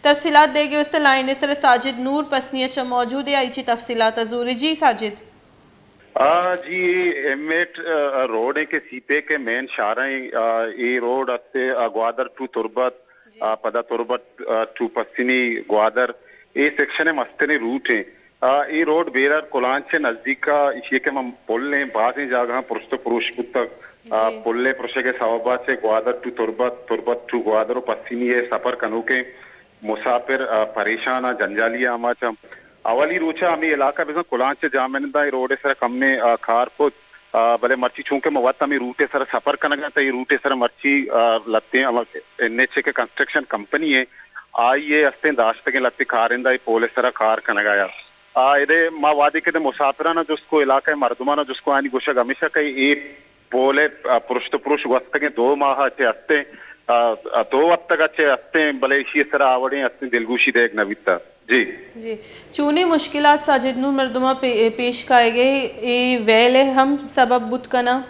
تفصیلات دیگ ءِ واستہ لائن ءِ سر ءَ ساجد نور پسنی ءَ چہ موجود ءَ، آئی چی تفصیلات ءَ زوری۔ جی ساجد۔ آ، جی، اے ایم ایٹ، آ، روڈ ءِ کہ سی پیک ءِ مین شاہراہ ءِ، آ، اے روڈ است ءَ، آ، گوادر ٹو تربت، جی۔ آ، پدا تربت، آ، ٹو پسنی گوادر، اے سیکشن ءِ مستریں روٹ ایں۔ آ، اے روڈ بیرار کلانچ ءِ نزدیک ءَ، ایشی ءَ کہ من پل ایں، بازیں جاگہاں پرشت ءُ پروش بوتگ۔ آ، جی۔ پل ءِ پروشگ ءِ سوب ءَ چہ گوادر ٹو تربت، تربت ٹو گوادر ءُ پسنی ءِ سفر کنوکیں مساپر، آ، پریشان ءُ جنجالی آماچ اَنت۔ اولی روچ ءَ ہمے علاقہ بزاں کلانچ ءِ جاہمننداں اے روڈ ءِ سر ءَ کمیں، آ، کار کت، آ، بلے مرچی چونکہ ما وت ہمے روٹ ءِ سر ءَ سفر کنگ ءَ ایں، تہ اے روٹ ءِ سر ءَ مرچی، آ، لہتیں ہما این ایچ اے کہ کنسٹرکشن کمپنی ایں، آئی ءِ استیں داشتگیں لہتیں کارندہ اے پول ءِ سر ءَ کار کنگ ءَ اَنت۔ آ، ادے ما وہدے کہ ادے مساپراناں جست کو، علاقہ ءِ مردماناں جست کو، آیانی گوشگ ہمیش اَت کہ اے پول ءِ، آ، پرشت ءُ پروش گوستگیں دو ماہ ءَ چہ استیں، آ، آ، دو ہپتگ ءَ چہ استیں، بلے ایشی ءِ سر ءَ آ وڑیں استیں دلگوشی دئیگ نہ بیتگ۔ جی۔ جی۔ چونیں مشکلات ساجد نور مردماں پے-، پیش کائیگ ءَ اے ویل ءِ ہم سبب بوت کناں؟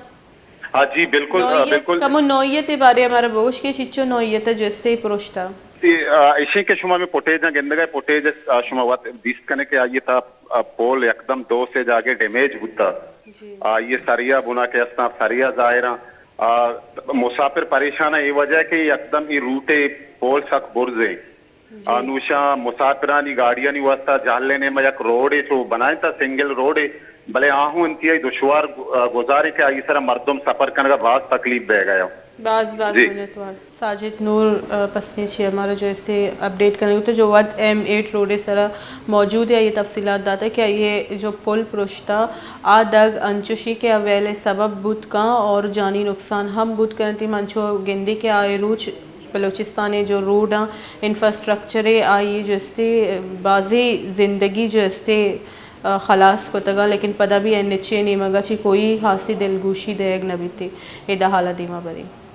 ہاں جی، بالکل، آ، نوعیت، بالکل۔ کمو نوعیت ءِ بارے ءَ مارا بگوش کہ چچو نوعیت ءَ جو استے پروشتا۔ اے، آ، ایشی کہ شما ہمے فوٹیج ءَ گندگ ءَ، فوٹیج ءَ، آ، شما وت دیست کنے کہ آئی ءِ تہا، آ، پول یکدم دو سے جاگے ڈیمیج بوتا۔ جی۔ آ، اے سریا بنا کہ استاں، سریا ظاہراں، آ، مسافر پریشان ایں، اے وجہ کہ یکدم اے روٹ ءِ پول سک برز ایں۔ جی۔ آ، نوشاں مسافرانی گاڑیانی واسطہ جہل ءِ نیمگ ءَ یک روڈے چو بنائینتا، سنگل روڈے، بلے آ ہوں انتہائی دشوار گ-، آ، گزارے کہ آئی سرا مردم سفر کنگا باز تکلیف بیگ ءَ۔ باز باز جی۔ منتوار۔ ساجد نور، آ، پسنی چی ہمارا جو استے اپڈیٹ کنگ تو جو وت ایم ایٹ روڈ سرا موجود ہے، یہ تفصیلات داتا کہ یہ جو پل پروشتا آ دگ انچوشی کہ آ ویل سبب بوت کاں اور جانی نقصان ہم بوت کنتی۔ منچو گندی کہ آئے روچ بلوچستان ءِ جو روڈ آں، انفراسٹرکچر ءَ آئی جو استے بازیں زندگی جو استے، آ، خلاص کتگ آں، لیکن پدا بھی این ایچ اے نیمگ ءَ چہ کوئی خاصی دلگوشی دئیگ نہ بیت۔ ادا حال ءَ دیما بریں۔